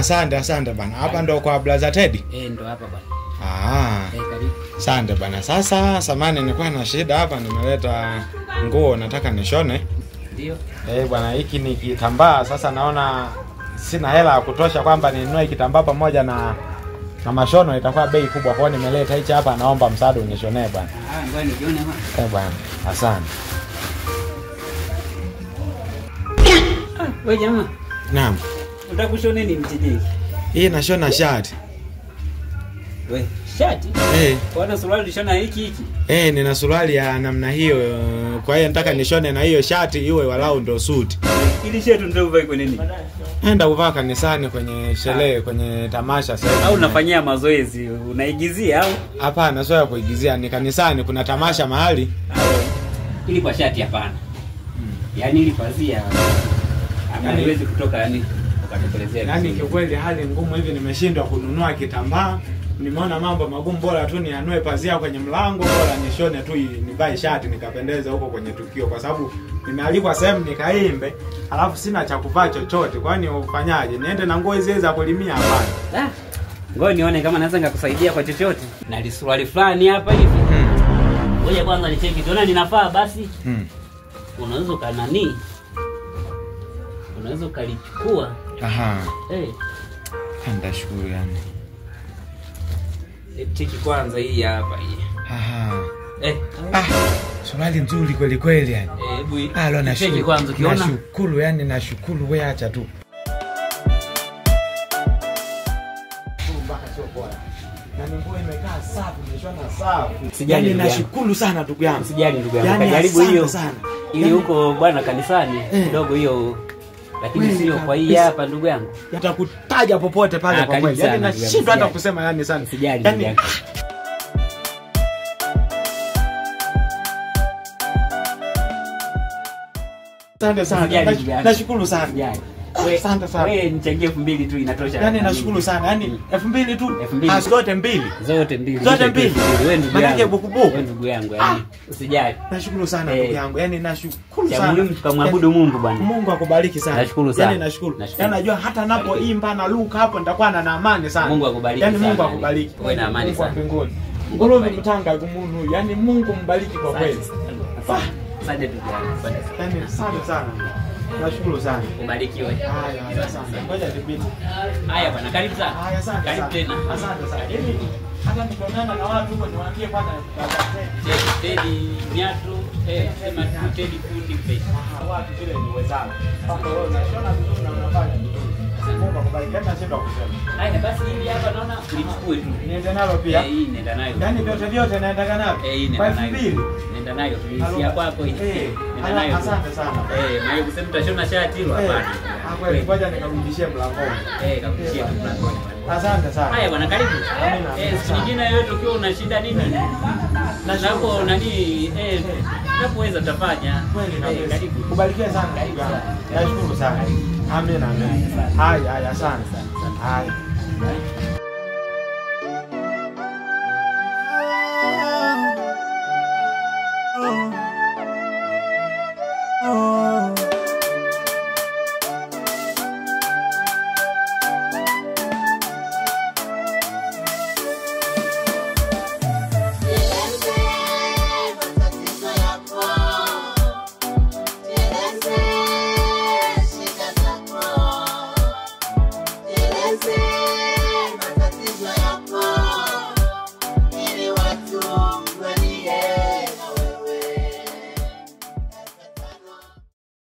Asante asante bana. Hapa ndo kwa Brother Teddy? Ndo hapa bwana. Karibu. Asante bana. Sasa samani nilikuwa na shida hapa, nimeleta nguo nataka nishone. Ndio. Bwana, hiki ni kitambaa. Sasa naona sina hela ya kutosha kwamba ninunue kitambaa pamoja na mashono, itakuwa bei kubwa. Kwa hiyo nimeleta hichi hapa, naomba msaada unishonee bwana. Ngoja nijione hapa. Bwana, asante. Wewe jamaa. Naam. Unataka kushona nini mtiji? Hii nashona shati. We, shati? Bwana suruali ulishona hiki hiki? Nina suruali ya namna hiyo. Kwa hiyo nataka nishone na hiyo shati iwe walau ndo suit. Ili shati ndio uvae kwa nini? Nenda uvaa kanisani kwenye sherehe, kwenye tamasha sasa. Au unafanyia mazoezi, unaigizia au? Hapana, sio ya kuigizia, ni kanisani kuna tamasha mahali. Ili kwa shati hapana. Yaani ili pazia haiwezi kutoka, yani ukatokelezea. Yaani kiukweli hali ngumu hivi, nimeshindwa kununua kitambaa. Nimeona mambo magumu, bora tu nianue pazia kwenye mlango, bora nishone tu nivae shati nikapendeza huko kwenye tukio, kwa sababu nimealikwa sehemu nikaimbe, alafu sina cha kuvaa chochote. Kwani ufanyaje? Niende na nguo hizi za kulimia? Hapana. Ngoja nione kama naweza nikakusaidia kwa chochote. Na lisuruali fulani hapa hivi. Ngoja kwanza nicheki, tuone ninafaa basi. Unaweza ukanani? Unaweza ukalichukua. Aha. Ndashukuru yani. Cheki kwanza hii hapa hii. Aha. Suruali nzuri kweli kweli yani. Hebu cheki kwanza ukiona. Nashukuru yani, nashukuru wewe, acha tu. Mpaka sio bora. Na nguo imekaa safi, imeshona safi. Sijali, nashukuru sana ndugu yangu. Sijali ndugu yangu. Kajaribu hiyo sana. Ili huko bwana kanisani kidogo hiyo, lakini sio kwa hii hapa ndugu yangu. Nitakutaja popote pale kwa kweli. Yaani nashindwa hata kusema yani sana. Sijali ndugu yangu. Asante sana. Nashukuru sana. Asante sana. Wewe nichangie 2000 tu inatosha. Yaani nashukuru sana. Yaani 2000 tu. Zote mbili. Zote mbili. Zote mbili. Wewe ndugu yangu. Maana buku buku. Wewe ndugu yangu yani. Usijali. Nashukuru sana ndugu yangu. Yaani nashukuru sana. Muhimu tukamwabudu Mungu bwana. Mungu akubariki sana. Nashukuru sana. Yaani nashukuru. Yaani najua hata napoimba na luka hapo nitakuwa na amani sana. Mungu akubariki. Yaani Mungu akubariki. Wewe na amani sana. Nguruwe mtanga kumunu. Yaani Mungu mbariki kwa kweli. Asante ndugu yangu. Yaani asante sana. Nashukuru sana. Ubarikiwe. Haya, asante. Ngoja nipite. Haya bwana, karibu sana. Haya, asante. Karibu tena. Asante sana. Yaani hata nikionana na watu huko niwaambie bwana Teddy Nyato, sema tu Teddy fundi pesa. Watu vile ni wezao. Paka wewe unashona vizuri na unafanya vizuri. Mungu akubariki. Yaani nashindwa kusema. Haya basi hivi hapa naona ulichukue tu. Niende nalo pia. Hii nenda nayo. Yaani vyote vyote naenda navyo. Nenda nayo. Nenda nayo. Si ya kwako hii. Nenda nayo. Asante sana. Na hiyo kusema utashona shati hilo hapana. Kweli ngoja nikarudishie mlangoni. Karudishie mlangoni. Asante sana. Haya bwana, karibu. Siku nyingine yoyote ukiwa una shida nini? Na hapo nani unapoweza utafanya. Kweli karibu. Kubarikiwe sana. Nashukuru sana. Amina amina. Haya haya asante. Haya.